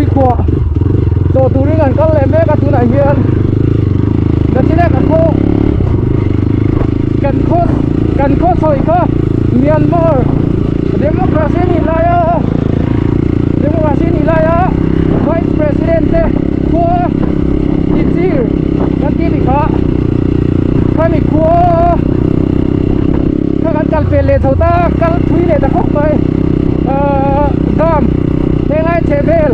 tuikhuah chaw turin an kal leh mek a tunah hian nachina kan khaw kan khaw kan khaw sawi kha Myanmar democracy nih laia democracy nih laia vice president te khua tichir kan tih ni kha khami khua kha kan kal pel leh chho ta kal thui leh ta khawp mai ahh dam helai chheh vel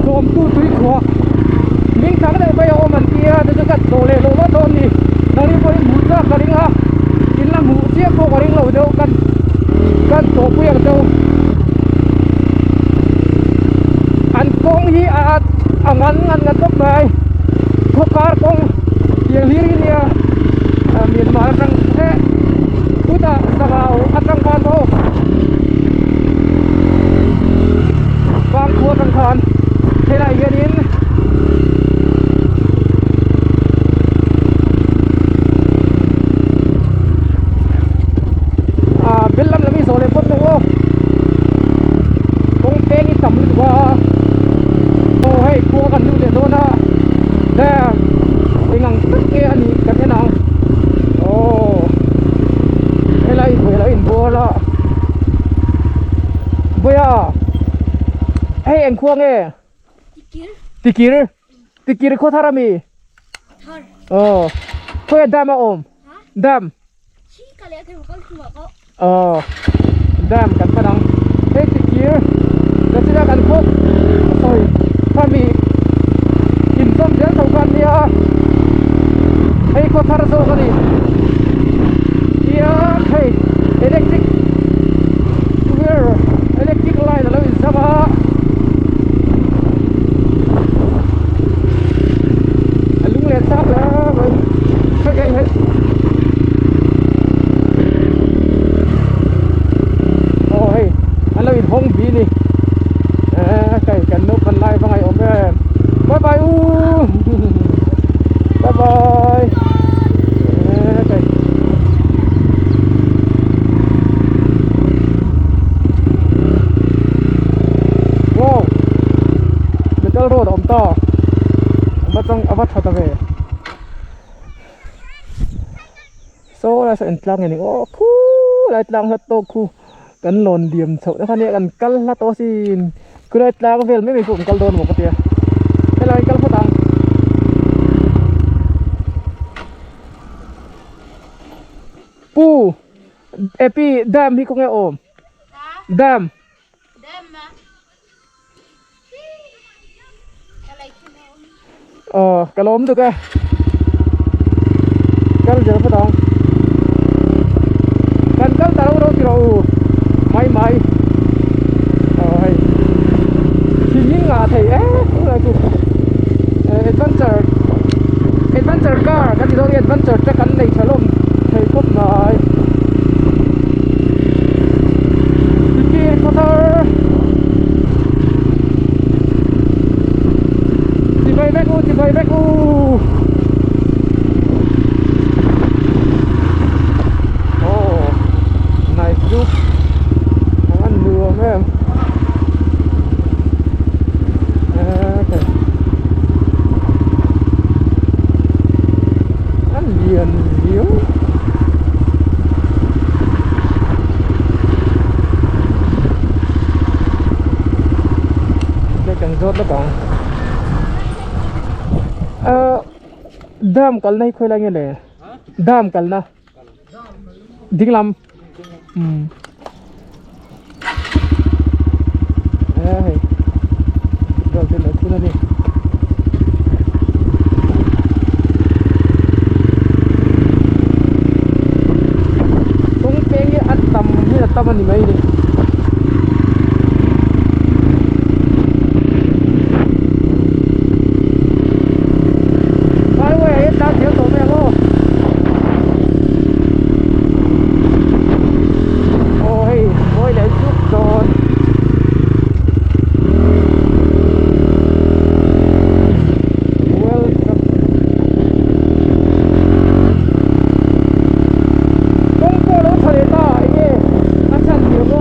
sawmtu tui khuah hming thang deuh mai a awm an tia chu chu ka tlawh leh loh ngawt dawn a ni nangni pawhin hmuh chak ka ring a in la hmuh chiah pawh ka ring lo deuh kan kan tlawhpui ang cheu an kawng hi a a ngan ngan ngan khawp mai khawkar kawng tiang hlir hi nia Myanmar atang eh chutah sangau atang khan pawh Vangkhua atang khan helai hianin ah bel lam lam hi zawh leh phawt lo aw kawng peng hi tam lutuk a aw hei khua kan lut leh dawn a dam eng ang tak nge a nih kan en ang aw helai vawi lo inbual a vawiah hei eng khua nge tikir tikir khaw thar ami aw khawiah dam a awm dam Aw dam kan pan ang hei tikir nachina kan khawp sawi khami inzawm zel tho kha ania hei khaw thar zawk a ni tiang hei electric wire electric line alo inzam a a lung leh chak hle mai hei hei hei. Aw hei an lo inhawng bi ni eh kai kan naupan lai va ngaih awm em bye bye u bye bye eh kai wow metal road a awm ta a va chang a va tha ta ve. Saw lai saw intlang nge ni aw khulai tlang hlat tawk khu kan lawn liam chhoh na kha nia kan kal hla tawh asin khulai tlang vel mai mai pawh kan kal dawn maw ka tia helai kal phawt ang. Pu Epi dam hi khawnge awm dam. Aw ka lawm tuk e kal zel phawt ang kan kal ta ro ro ti rawh u mai mai aw hei thing in ngah thei em em chu adventure adventure car kan ti dawn nge adventure truck an nei tha hlawm thei khawp mai. Tikir khawthar Chibai vek u chibai vek u Oh nice look an nuam em okay an lian viau. Kan zawt lawk ang ah dam kalna hi khawi lai nge le dam kalna ding lam umm hei vel te lo thun a ni. Kawng peng hi a tam hi a tam a ni mai ni. Highway ah hian tan thiam tawh mai ang aw. Aw hei mawi leh zuk dawn. Welcome. Kawng pawh lo tha leh ta enge a chhan thiam aw.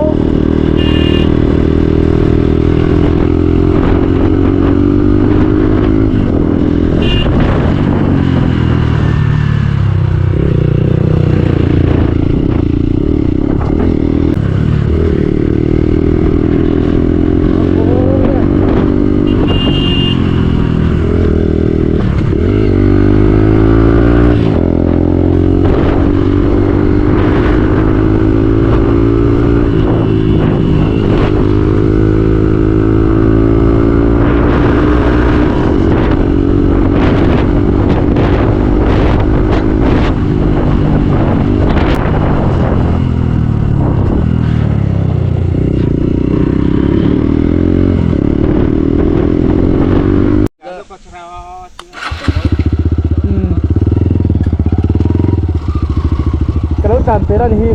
zel a ni hi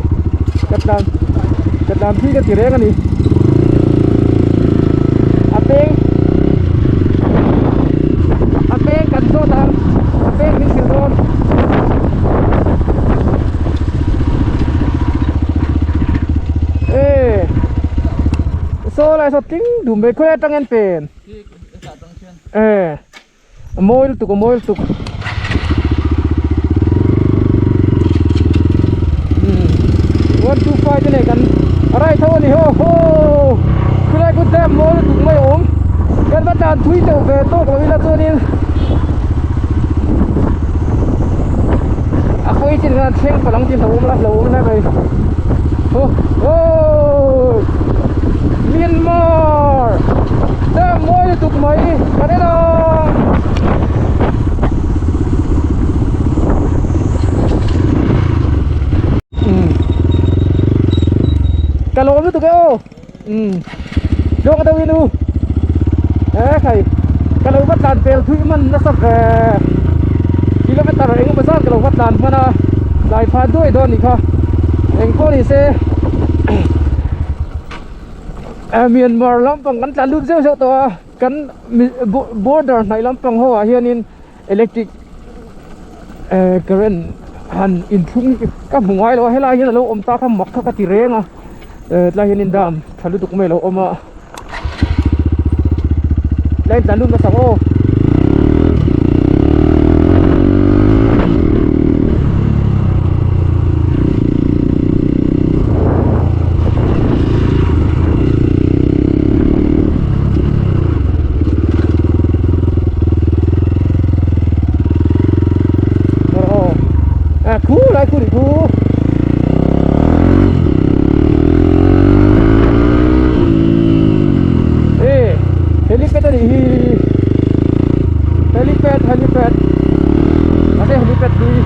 ka tlan ka tlan thui ka ti reng a ni a peng a peng kan zawt ang a peng min hrilh dawn e saw lai saw tling dum mai khawi atang hian pen e A mawi lutuk a mawi lutuk umm 125 te nei kan right ho a ni haw haw khilai khu dam mawi lutuk mai a awm kan va tlan thui deuh ve tawk lo ila chuanin a khawi chin khan thleng palang chi hlauhawm la hlauhawm lai mai haw haw Myanmar dam mawi lutuk mai kan en ang. Umm ka lawm lutuk e aw umm zawk deuh in u he khai ka lo va tlan pel thui hman nasa ve kilometer eng emaw zat ka lo va tlan hman a tlai pha duai dawn a nih kha engpawh ni se Myanmar lampang kan tlan lut zeuh zeuh tawh a kan border hnaih lampang ho ah hianin electric eh current han inthlung ka hmu ngai lo a helai hian alo awm ta kha mak kha ka ti reng a eh tlai hianin dam tha lutuk mai alo awm a tlai tlan lut hmasa aw. Khu lai khu nih khu ê helipad a nih hi helipad helipad mahse helipad hlui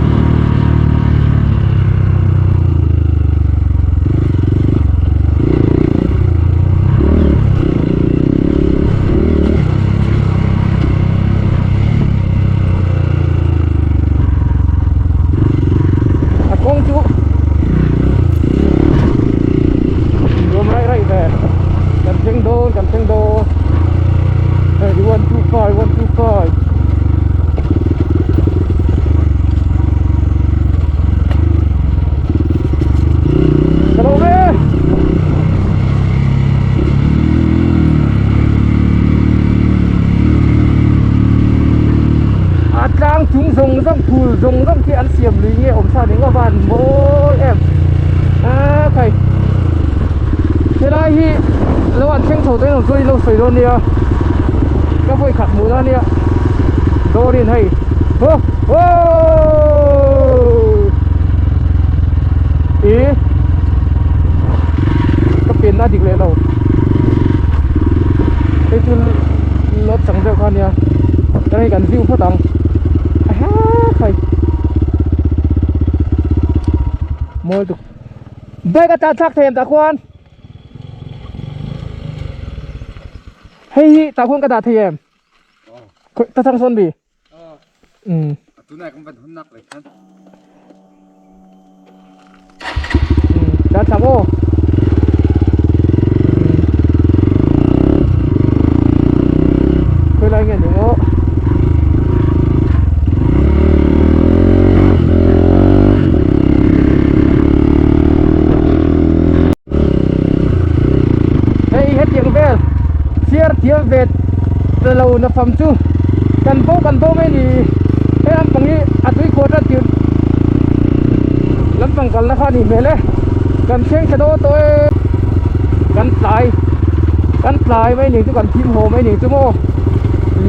A kawng chu nuam raih raih ve kan thleng dawn kan thleng dawn hei 125 125 Ka lo ve A tlang chung zawng zawng phul zawng zawng khi an siam lui nge awm sa ning a van mawi em a khai helai hi lo an thleng chho tawhin awm chuan ilo sawi dawn nia ka vawi khat hmuh na nia dawrin hei haw haw ih ka pen a dik leh lo hei chu lot chang deuh kha nia chuan hei kan view phawt ang ha khai mawi tuk bike a tlan thlak thei em tah khuan hei hi tah khuan ka dah thei em ta chang sawn bi. Um. Tunai kan van hun nak lei khan. Um, ta thlang aw. Khoi lai nge ni aw. Hei hetiang vel chhiar thiam ve ta lo na fam chu kan bo kan bo mai ni he lampang hi a tui khuat a tir lampang kalna kha a nih hmel e kan thleng thla dawn tawh e kan tlai kan tlai mai ni chu kan thim haw mai ni chu maw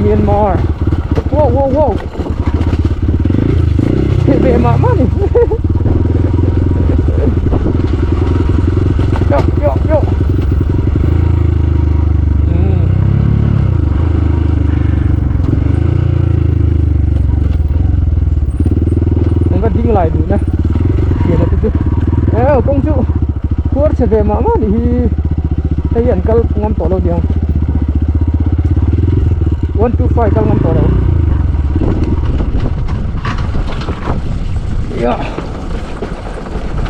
Myanmar wow wow wow Theh ve mah mah ni. Yo yo yo. Um. An va ding lai duh na. Thian a te chu. Eo kawng chu khuar chhe ve mah mah ni hi. Hei hi an kal ngam tawh lo niang. 125 kal ngam tawh lo. Ya.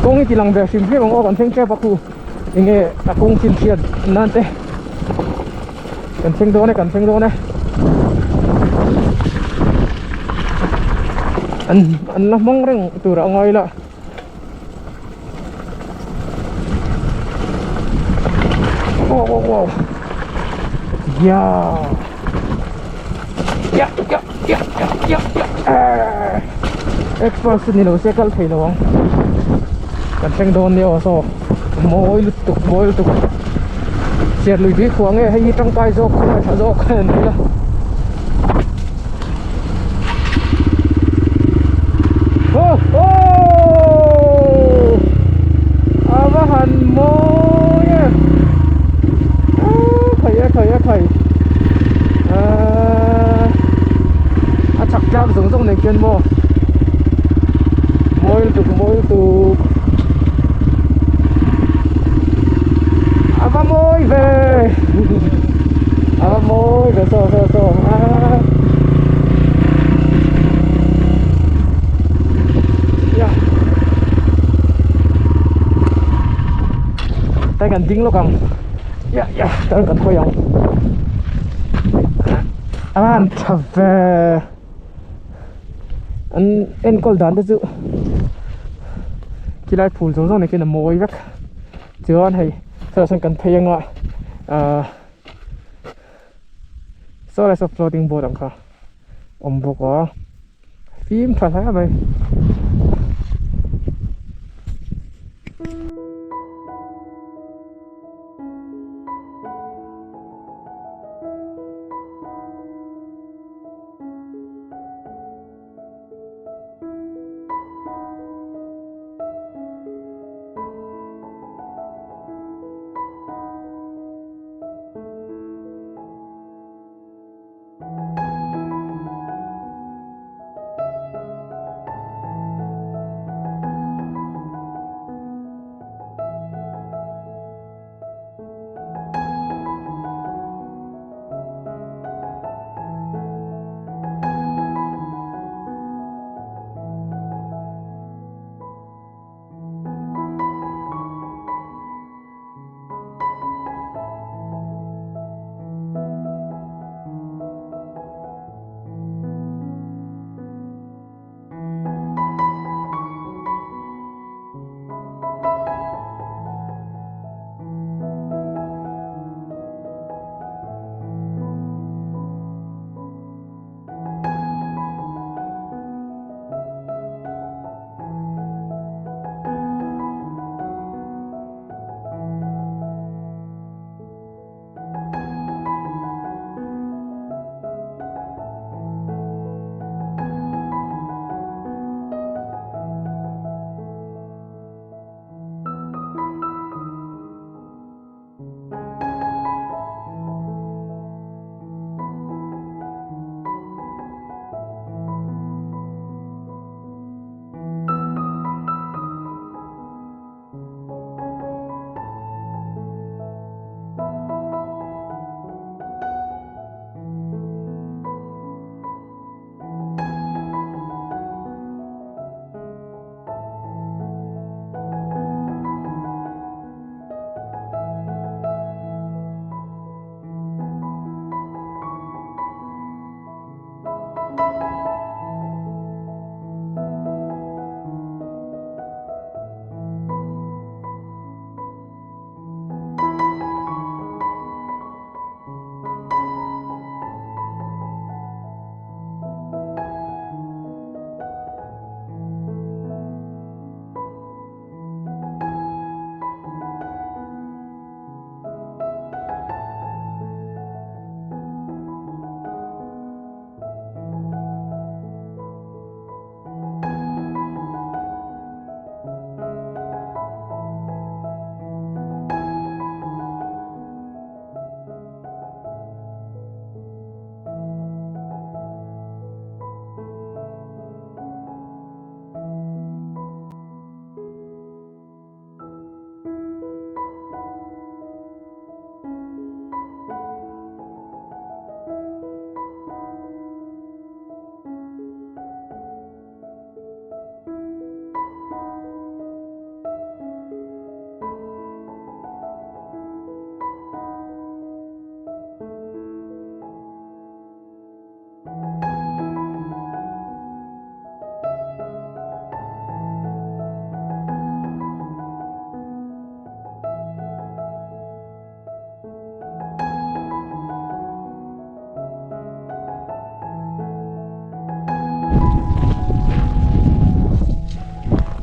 Kawng hi ti lang ve hrim hrim ang aw kan thleng tep a khu enge a kawng chin hriat nan te kan thleng dawn e kan thleng dawn e an an la hmang reng tur a ngai la wow wow wow yeah yeah yeah yeah yeah yeah expert ni lo se kal thei lo ang kan thleng dawn nia aw saw mawi lutuk mawi lutuk chhiat lui tui khuah nge hei hi tangkai zawk khawngaih tha zawk a ni a ho ho a va han mawi e khai e khai e khai a chak tlak zawng zawng nen khian maw mawi lutuk mawi lutuk a va mawi ve a va mawi ve saw saw saw ya tay kan ding lawk ang ya ya tan kan hawi ang a van tha ve an enkawl dan te chu khilai phul zawng zawng nen khian a mawi vek chuan hei saw sawn kan phei anga ahh saw lai saw floating boat ang kha awm bawk a fim tha hle mai.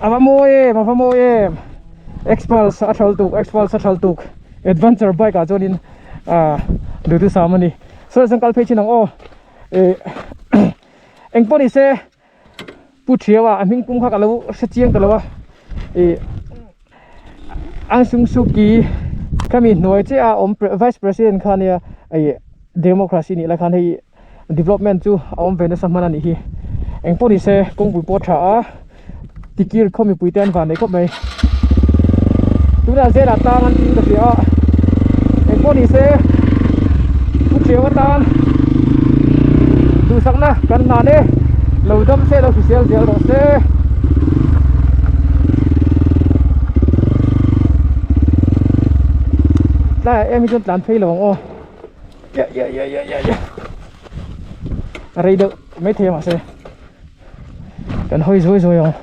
A va mawi em a va mawi em Xpulse a thal tuk Xpulse a thal tuk adventure bike ah chuanin ah duhthusam a ni saw chuan kal phei thin ang aw ih engpawh ni se Pu Thiau a a hming pum kha ka lo hre chiang ta lo a ih Aung San Suu Kyi khami hnuai chiah a awm vice president kha ania ih democracy nih lai khan hei development chu a awm ve nasa hman a nih hi engpawh ni se kawngpui pawh a tha a tikir khaw mipui te an van neih khawp mai tunah zelah tang an tling ta sia a engpawh ni se pu thiau atan duhsakna kan hlan e lo dam se lo hrisel zel rawh se. Tlaiah em hi chuan tlan phei lo ang aw. Ya ya ya ya ya ya a rei deuh maithei a mahse kan hawi zuai zuai ang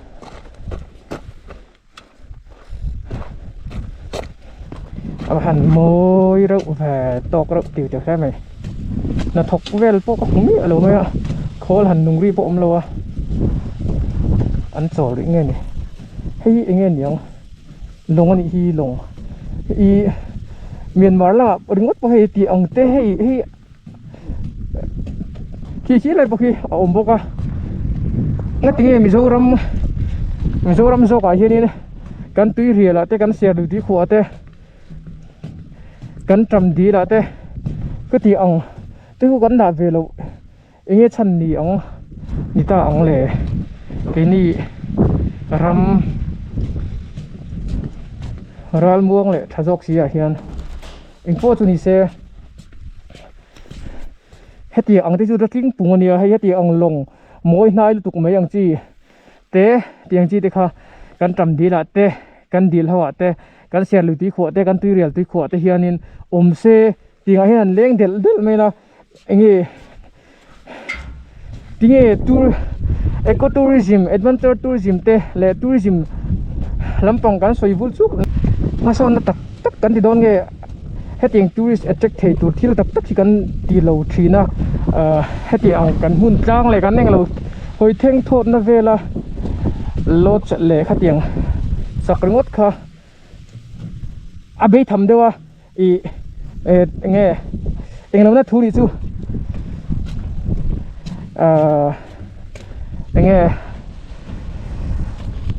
a va han mawi reuh ve tawk reuh tiu teuh hle mai hnathawk vel pawh ka hmu miah lo mai a khawl han nung ri pawh awm lo a an chawl rih nge ni hei eng nge niang. Lawng a nih hi lawng ih Myanmar lamah ringawt pawh hei tih ang te hei hei khi khi lai pawh khi a awm bawk a ngatinge Mizoram Mizoram zawkah hianin kan tuirial ah te kan serlui tuikhuah te kan ṭam dil ah te ka tih ang te chu kan dah ve loh. Enge chhan ni ang ni ta ang le keini ram ralmuang leh tha zawk si ah hian engpawh chu ni se hetiang ang te chu tling pung a nia hei hetiang ang lawng mawi hnai lutuk mai ang chi te tiang chi te kha kan tam dil ah te kan dil ho ah te kan serlui tui khuah te kan tuirial tui khuah te hianin awm se tiangah hian an leng delh delh mai la. Enge tinge tour eco tourism adventure tourism te leh tourism lampang kan sawi vul chuk hmasawnna tak tak kan ti dawn nge hetiang tourist attract thei tur thil tak tak hi kan ti lo thin a ah hetiang kan hmun tlang leh kan englo hawi thleng thawtna vela lodge leh khatiang sak ringawt kha a beitham deuh a. Ih eh enge englo na thu nih chu ahh enge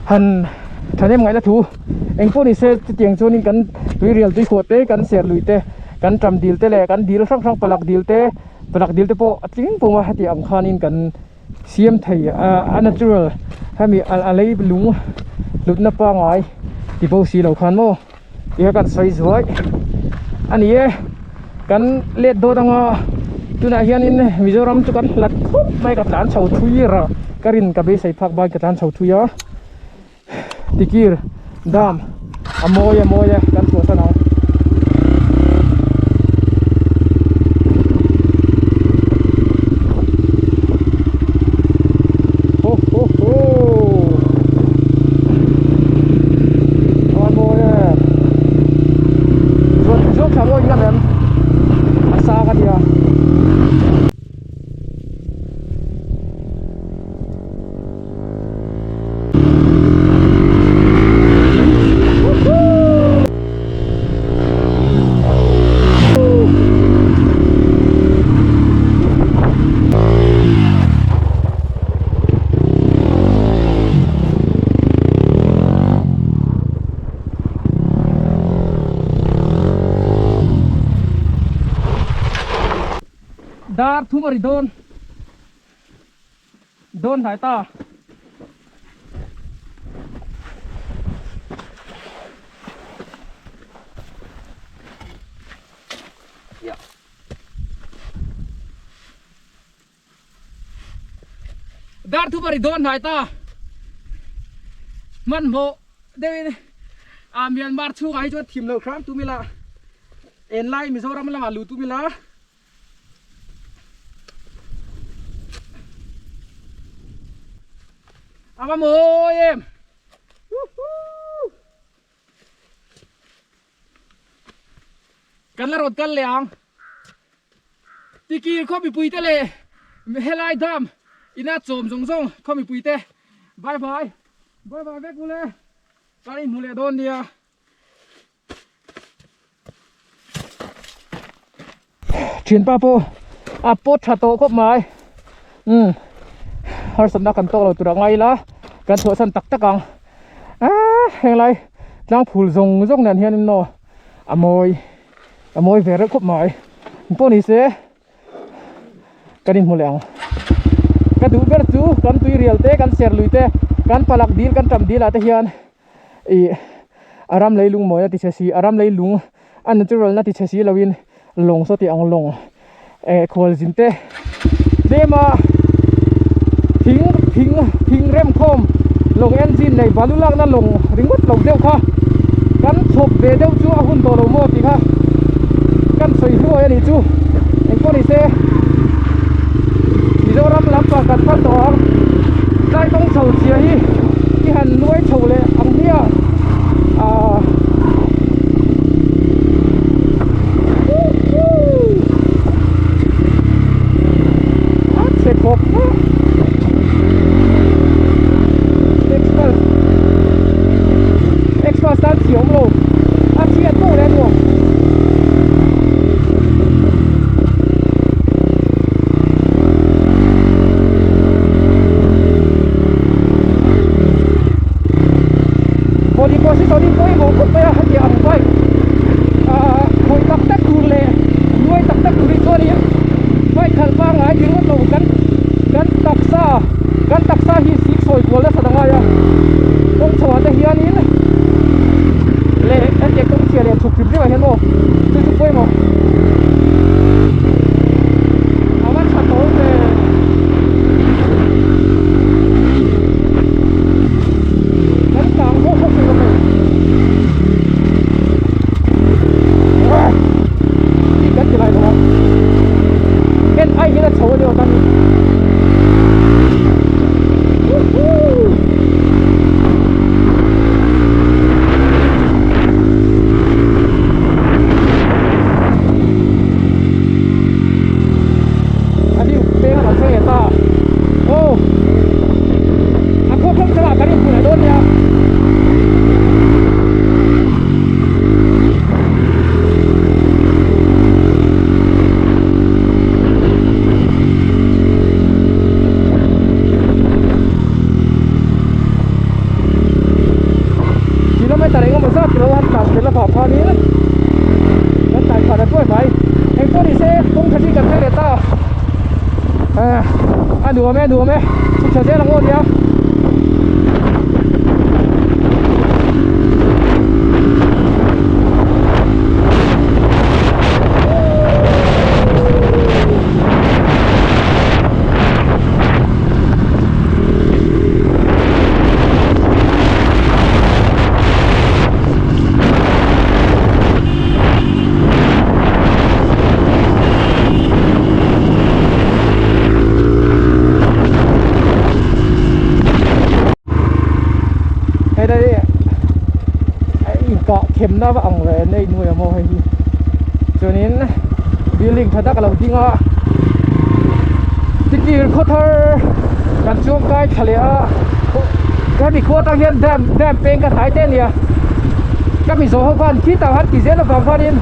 han thahnem ngaihna thu engpawh ni se chutiang chuanin kan tuirial tuikhuah te kan serlui te kan ṭam dil te leh kan dil hrang hrang palak dil te palak dil te pawh a tling pung a heti ang khanin kan siam thei a a natural hemi a lei lung hlutna pangai ti bo si lo khan maw. Tia kan sawi zuai a ni e kan let dawt anga tunah hianin Mizoram chu kan hlat khawp mai ka tlan chho thui ra ka rin ka beisei phak ban ka tlan chho thui a tikir dam a mawi a mawi e kan chhuahsan ang. Ho ho ho Dar thum a ri dawn dawn hnai ta. Dar thu pari dawn hnai ta hmanhmawh deuhin a Myanmar chhungah hi chuan thim loh hram tum ila enlai Mizoram lamah luh tum ila. A va mawi em Kan la rawn kal leh ang Tikir khaw mipui te leh helai dam ina chawm zawng zawng khaw mipui te bye bye. Bye bye vek ule. Kan inhmu leh dawn nia. Thianpa pawh a pawt tha tawh khawp mai. Umm harsatna kan tawk lo tur a ngai ila kan chhuahsan tak tak ang. Aaa henglai tlang phul zawng zawng nen hian in aw a mawi a mawi ve reuh khawp mai. Pawh ni se. Kan inhmu leh ang. Ka duh ber chu kan tui rial te, kan ser lui te, kan palak dil, kan tam dil ah te hian ih a ram leilung mawi a ti chhe si, a ram leilung a natural na ti chhe si lo in lawng saw tih ang lawng eh khualzin te tlem a thing thing thing rem khawm lawng engine nei balu lakna lawng ringawt lo deuh kha kan chhawp ve deuh chu a hun tawh lo maw tih kha kan sawi hluai a nih chu engpawh ni se Mizoram lampang kan pan tawh ang tlai kawng chho chhia hi i han nuai chho leh ang hmiah ahh a chhe khawp a Xpulse Xpulse tan chhi awm lo a chhiat pawh leh a nuam. Body position hi pawimawh khawp mai a hetiang ang bike ah khawih tak tak tur leh nuai tak tak tur hi chuanin bike khalh pangngai ringawt lo kan kan taksa kan taksa hi sik sawi kual nasa ta ngai a kawng chho ah te hianin leh hetiang kawng chhia leh chhuk hrim hrim ah hian aw chu chu pawimawh a va tha tawh ve. Kan kang hawk hawk thei lo mai. Hi kan ti lai lo a. En ai hian a chho a ni aw tan. A ni peng a lo thleng leh ta. Aw a khaw khawm changah kan inhmu leh dawn nia. Kilometer engemaw zat ilo han tlan tel avang khanin kan tlai phah ta tuai mai. Engpawh ni se kawng tha hi kan hre leh ta a, a nuam e a nuam e chhuk tha zel ang aw nia. Hei đây a inkah themna va ang ve nei nuai a maw hei hi chuanin building tha tak a lo ding a tikir khaw thar kan chuang kai thla leh a hemi khua atang hian dam dam peng ka hnai te a nia ka mi zawh ho khan khitah han ti zel avang khanin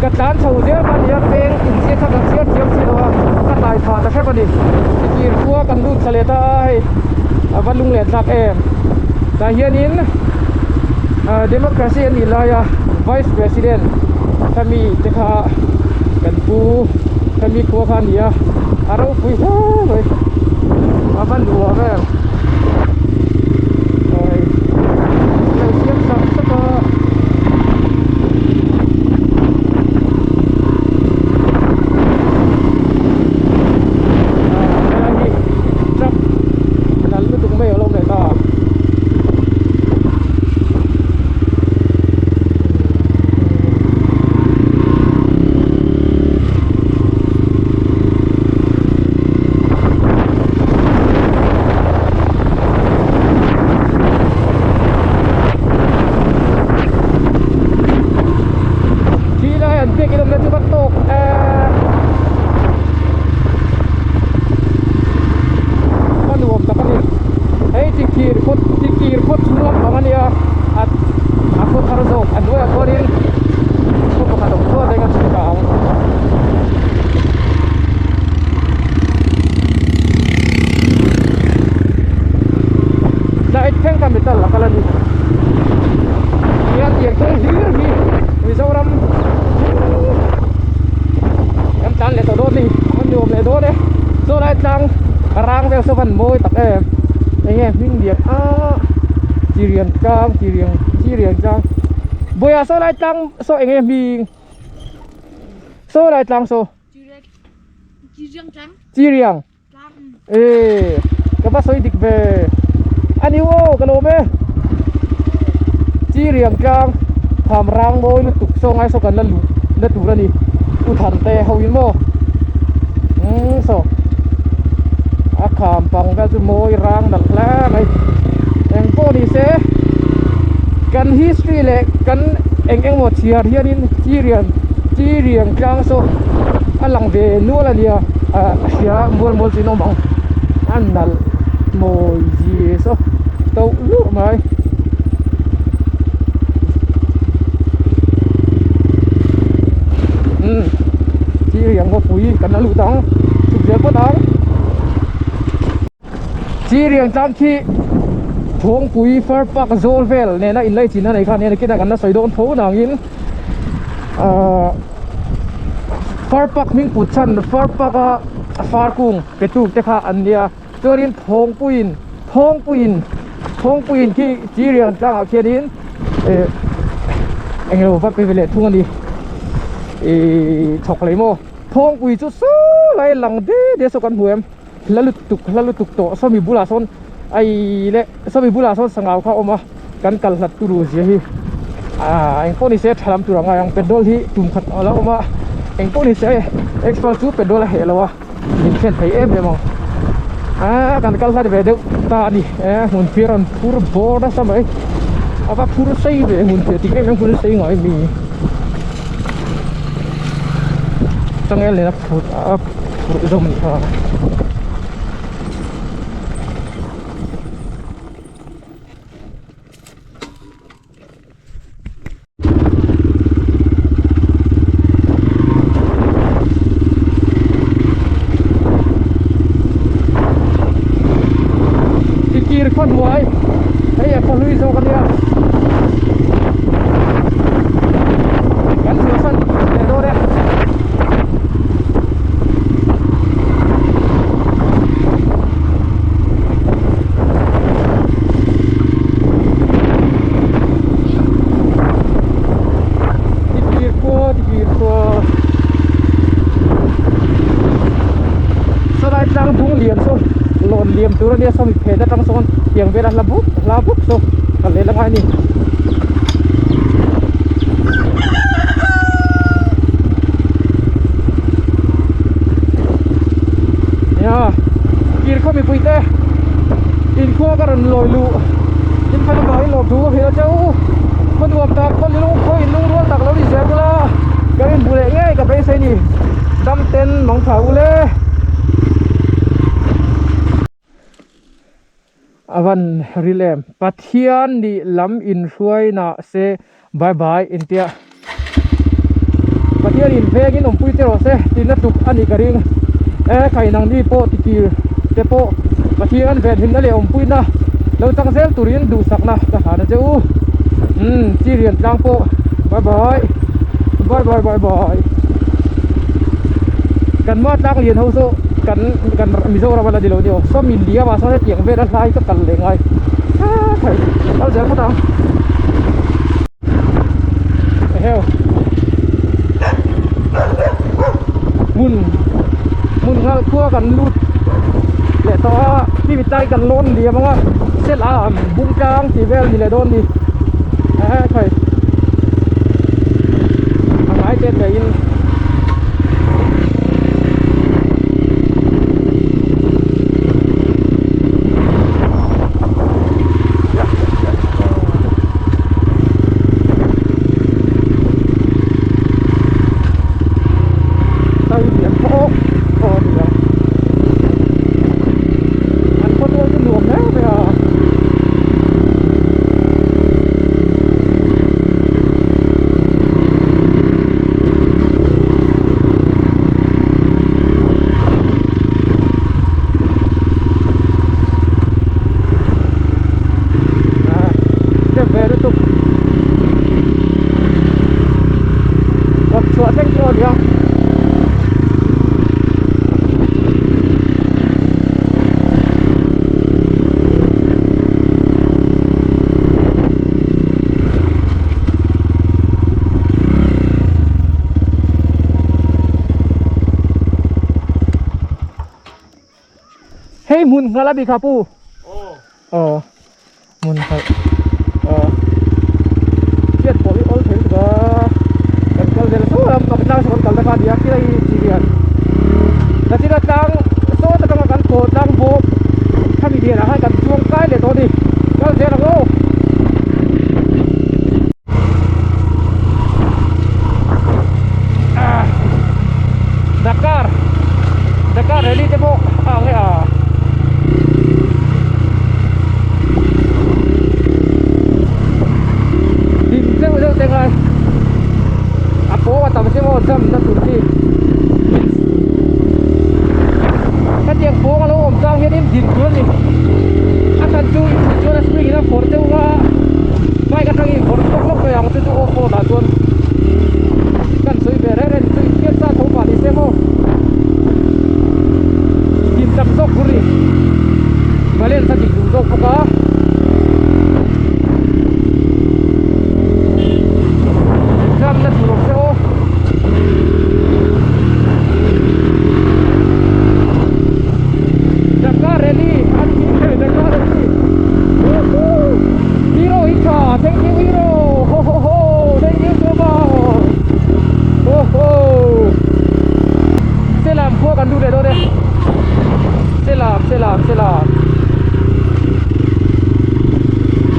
ka tlan chho zel kha nia peng inchhiat kha ka chhiar thiam si lo a ka tlai phah ta hrep a ni tikir khua kan lut thla leh ta a hei a va lung leh thlak em tah hianin ah democracy a nih laia vice president hemi te kha kan pu hemi khua kha a ni a a ropui hle mai a va nuam em hei lo siam sak sak a. Ah helai hi truck nalh lutuk mai a lo awm leh ta. Sawlai tlang rang vel saw van mawi tak em enge hming lian ah chiriang tlang chiriang chiriang tlang buaia sawlai tlang saw enge hming sawlai tlang saw chiriang e ka va sawi dik ve a ni aw ka lawm e chiriang tlang tham rang mawi lutuk saw ngai saw kan la luh na tur a ni u than te ho in maw umm saw a kham pang vel chu mawi rang nalh hle mai eng pawh ni se kan history leh kan eng eng emaw chhiar hianin chiriang chiriang tlang saw a lang ve nual a nia ah hria mual mual chu in awm ang a nalh mawi zia saw to luh mai. Umm Chiriang khawpui kan la lut ang chhuk zel phawt ang Chiriang tlang khi Thawngpui far park zawl vel nena inlaichin a nei kha nia nakinah kan la sawi dawn tho nangin ahh far park hming put chhan far park a far kung pe tu te kha an nia. Chuanin thawngpuiin thawngpuiin thawngpuiin khi Chiriang tlangah khianin eh englo va pe ve leh thung a ni ih chhawk leh maw thawngpui chu saw lai lang de de saw kan hmu em hla lutuk hla lutuk tawh sawmi bulah sawn ai leh sawmi bulah sawn sangau kha a awm a kan kal hlat turu zia hi ah engpawh ni se tha lam tur a ngai ang petrol hi tum khat a lo awm a engpawh ni se extra chu petrol a heh lo a. Min thlen thei em em ang a kan kal hlat ve deuh ta a ni e hmun phir an phur bawr nasa mai a va phur sei ve hmun phir tik em em hun sei ngai mi changel nen a phur a phurh zawm a ni kha. Tikir khaw hnuai hei a khaw hlui zawk a nia kan chhuahsan leh dawn e. Tikir khua tikir khua sawlai tlang dung lian saw lawn liam tur ania sawmi phen atang sawn tiang vel a hla buk hla buk saw kal leh la ngai a ni. Nia kir khaw mipui te inkhua ka rawn lawi luh in fanu vangin lawm thu ka hrilh a che u khaw nuam tak khaw lung khaw in lung rual tak lo ni zel bula ka rin bu leh ngei ka beisei ni dam ten mang tha u le. A van ril em Pathian nih lam inhruai nah se bye bye intia Pathian in vengin awmpui te rawh se tihna tluk a nih ka ring e khai nang ni pawh tikir te pawh Pathian venhimna leh awmpuina lo chang zel turin duhsakna ka hlan a che u umm chi rian tlang pawh bye bye bye bye bye bye kan mah tlang lian ho chu kan kan Mizoram a la ni lo ni aw sawmi liam ah sawn hetiang vel a hlai ka kal leh ngai thei kal zel phawt ang eheu hmun hmun nghal khua kan lut leh tawh a khi tlai kan lawn liam ang a sel a bung tlang tih vel ni leh dawn ni eh khawi a ngai te te in. Hei hmun nghal a bikha pu. Aw hmun nghal. Aw hriat pawh hi awl thei lutuk a kan kal zel saw lam pakhat tlang saw kan kal ta kha nia khilai hi chi lian nachina tlang saw ta tanga kan thaw tlang bawk khami lianah khan kan chuang kai leh tawh a ni kal zel ang aw. Dakar Dakar rally te pawh a ang e a ding deuh deuh te ngai a pawng a tam si maw jam na tur chi hetiang pawng a lo awm chang hianin din tur a ni a chhan chu in chuan a spring in a fawrh deuh a bike atangin vawrh lawk lawk mai ang chu chu off road ah chuan kan sawi ve reng reng chu inhriat sa tho mah ni se maw din chak zawk tur a ni balance a dik duh zawk bawk a jam na tur awm se aw. Dakar rally a ni hi Dakar rally woohoo hero hi tha thank you hero ho ho ho thank you so much ho ho selam khua kan lut leh dawn e selam selam selam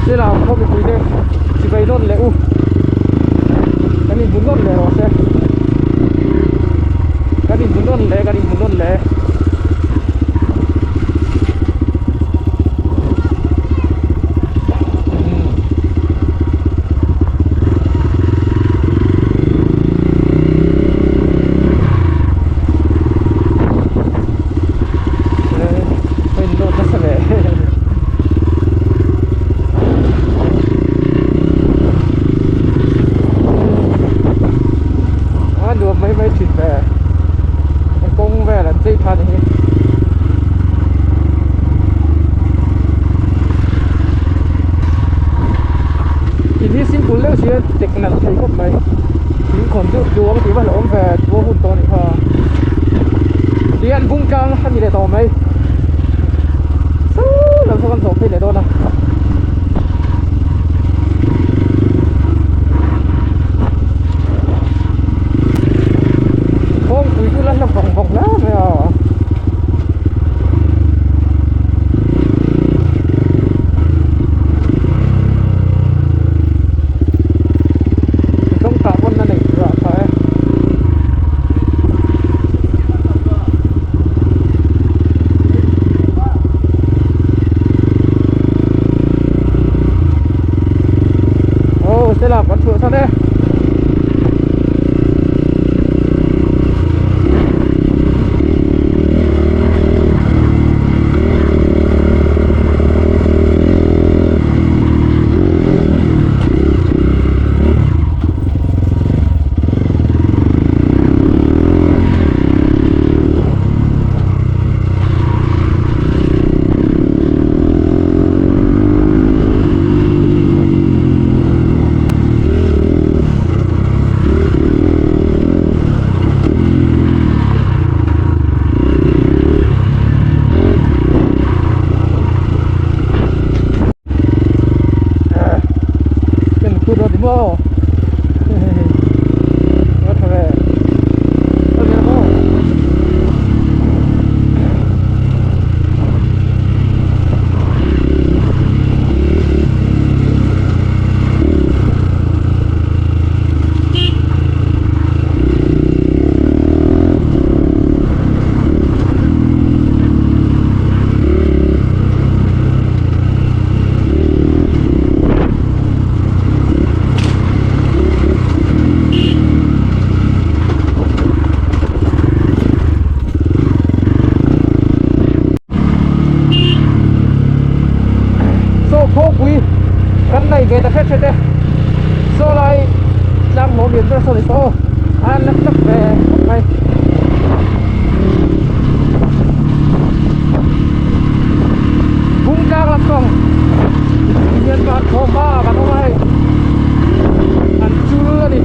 selam khaw mipui te chibai nawn leh u kan inhmu nawn leh rawh se kan inhmu nawn leh kan inhmu nawn leh. A nuam mai mai thin ve a kawng vel an chei tha ni hi. In hi simple deuh si a tek nalh thei khawp mai thing khawn deuh tluang tih va hlauhawm ve tluang hun tawh a nih kha tihian bung tlang a ni leh tawh mai saw lam saw kan zawh phei leh dawn a. Kawngpui chu la hla vawng vawng hle mai a. Kawng tah pawn a neih rah tha e. Aw Stella kan chhuah san e. Saw khawpui kan nei ve ta hret hret e saw lai tlang hlawm lian ber saw ni saw a la tak ve khawp mai. Bung tlang lampang hian van thawm a kan awm a hei an chul a ni.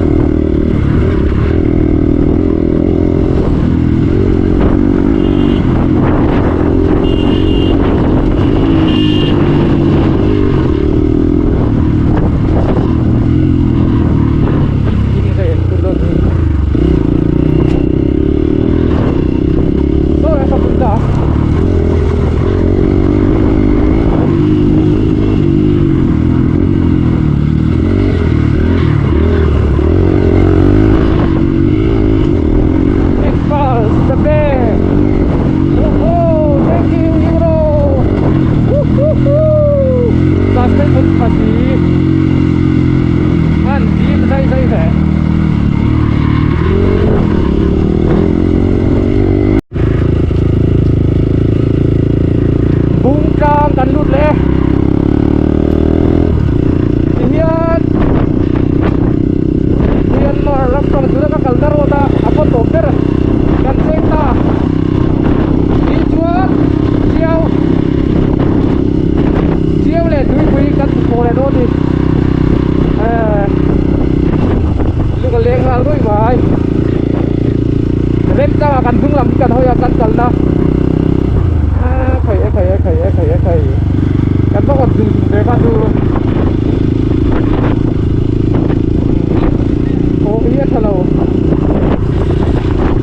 kan hnung lam hi kan hawi a kan kalna ah khai e khai e khai e khai e khai kan va awt zung zung ve kha chu aw hi a tha lo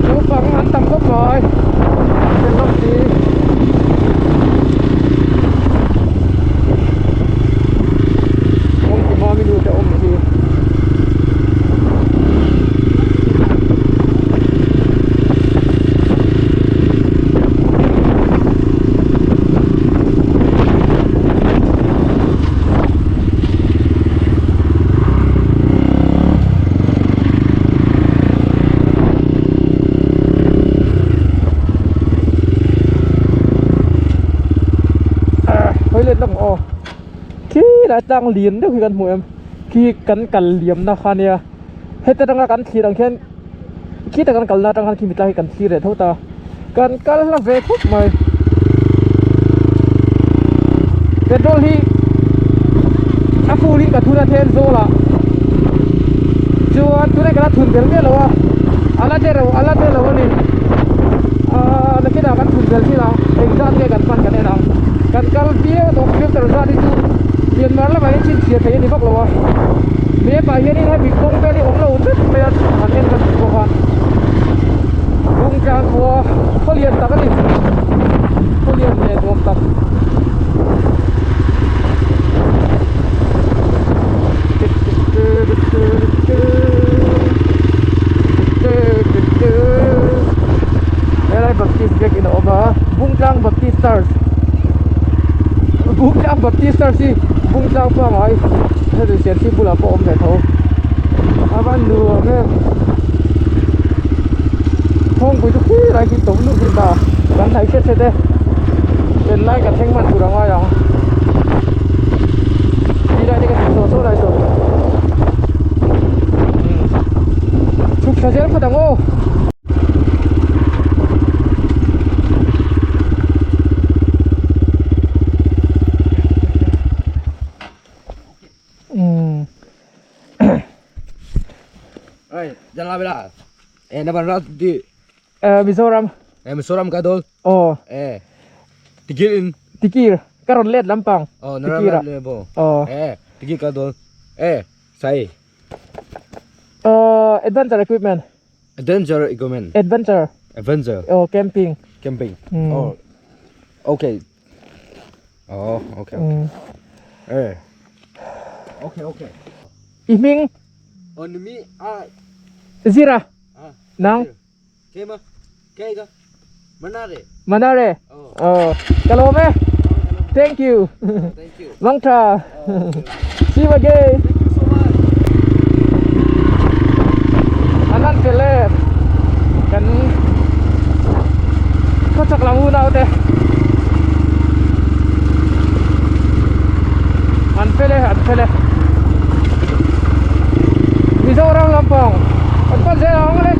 naupang an tam khawp mai an hlawm si. Kawng ti mami nu te awm hi. Toilet lam aw khi lai tlang lian deuh hi kan hmu em khi kan kal liam na kha nia heta tanga kan thlir ang khian khita kan kalna atang khan khimi tlai hi kan thlir leh tho ta kan kal hla ve khawp mai petrol hi a full in ka thun a then zawl ah chuan tunah kan la thun tel miah lo a a la te lo a la te lo a ni ahh nakinah kan thun tel thin ang engzat nge kan hman kan en ang kan kal viau tawh kilometer zat hi chu Myanmar lamah hian chhinchhiah theih a ni vak lo a map ah hianin hemi kawng vel hi awm lo tlat mai a han en kan tih pawh khan bung tlang khua khaw lian tak a ni khaw lian leh nuam tak. Helai Baptist biakin a awm a Bungtlang Baptist Church Bungtlang Baptist Church hi Bungtlang pangai heti Serchhip bulah pawh a awm ve tho a van nuam em Thawngpui chu khilai khi tawm luh hi ta kan hnaih hret hret e Chennai kan thleng hman tur a ngai ang Tilai te ka tih sawh sawh lai sawn Chhuk thla zel phawt ang aw. Oi, jalan bila. Eh, nama rat di. Eh, Mizoram. Eh, Mizoram ka dol. Oh. Eh. Tikir in. Tikir. Ka rawn let lampang. Oh, Tikir ah. Oh. Eh, tikir ka dol. Eh, sai. Uh, adventure equipment. Adventure equipment. Adventure. Adventure. Oh, camping. Camping. Mm. Oh. Okay. Oh, okay. okay. Mm. Eh. Okay, okay. I hming? Oh, nimi ah. Zira. Ah. Nang? Kema. Kega. Manare. Manare. Oh. Oh. Ka lawm e. Thank you. Thank you. Mangtha. See you again. Thank you so much. An han fel e. Kan khaw chak lam unau te. An fel e, an fel e. Mizoram lampang an pan zel ang le.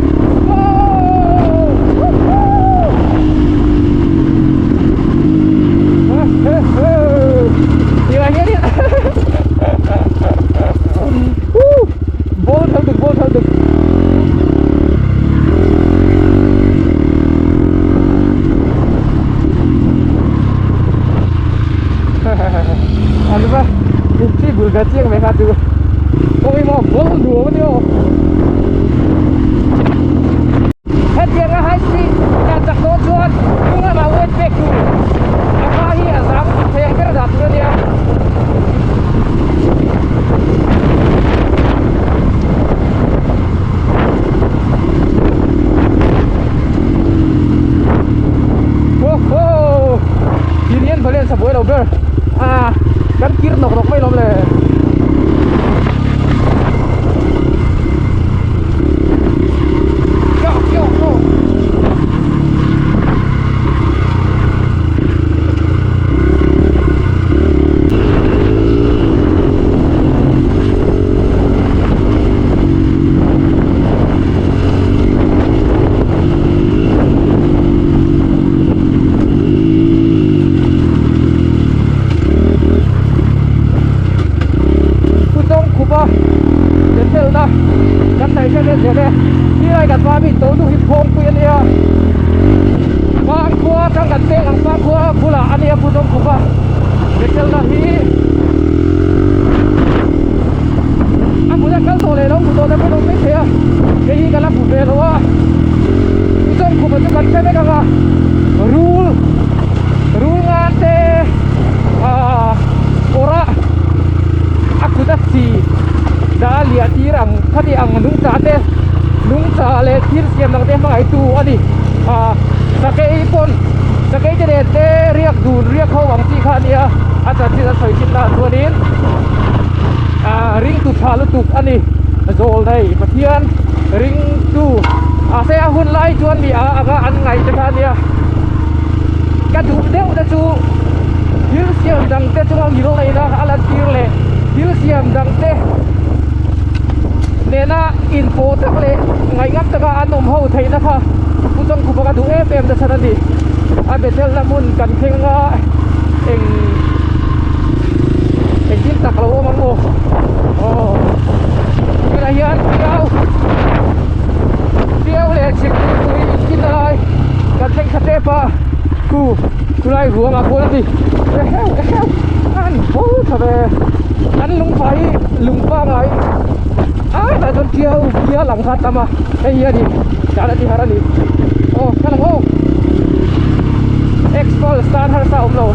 Ball thal tuk ball thal tuk. Anh ba chi bul ga chiang ve kha chu ôi mà ball đùa đi ô hetiang a high speed tlan chak dawn chuan hnung lamah weight pek tur a hma hi a zam thei ang ber a dah tur a nia. Ho ho Union Balance a buai lo ber a kan kir nawk nawk mai lawm le. khua bulah a nia Pu Zawngkhupa Betelna hi a hmun a kal tawh leh lo hmu tawh te pawh an awm mai thei a kei hi ka la hmu ve lo a Pu Zawngkhupa chu kan hre vek ang a rul rul ngan te ahh kawr a a kut a si dah a liah tir ang khati ang nungcha te nungcha leh thil siam dang te hmangaihtu a ni ah sakei pawn sakei te nen te riak dun riak ho ang chi kha a nia a chanchin a sawi thin na chuanin ah ringtu tha lutuk a ni zawl nei Pathian ringtu ah se a hun lai chuan mi a anga an ngaih te kha a nia ka duh deuh te chu thil siam dang te chunga ngil neihna a lan tir leh thil siam dang te nena inpawh tak leh ngaihngam taka an awm ho theihna kha Pu Chawngkhupa ka duh em em ta chhan a ni. A Bethel-na hmun kan thleng a eng engtin tak lo awm ang aw aw tunah hian Tiau Tiau leh Chhiptui inkinna lai kan thleng thla tep a khu khulai ruangah khuan a ni eheu eheu an bo tha ve an lungfa hi lungpa ngai a tah chuan Tiau bial ang kha a tam a hei hi a ni dan a ti har a ni aw kal ang aw X pulse tan harsa awm lo.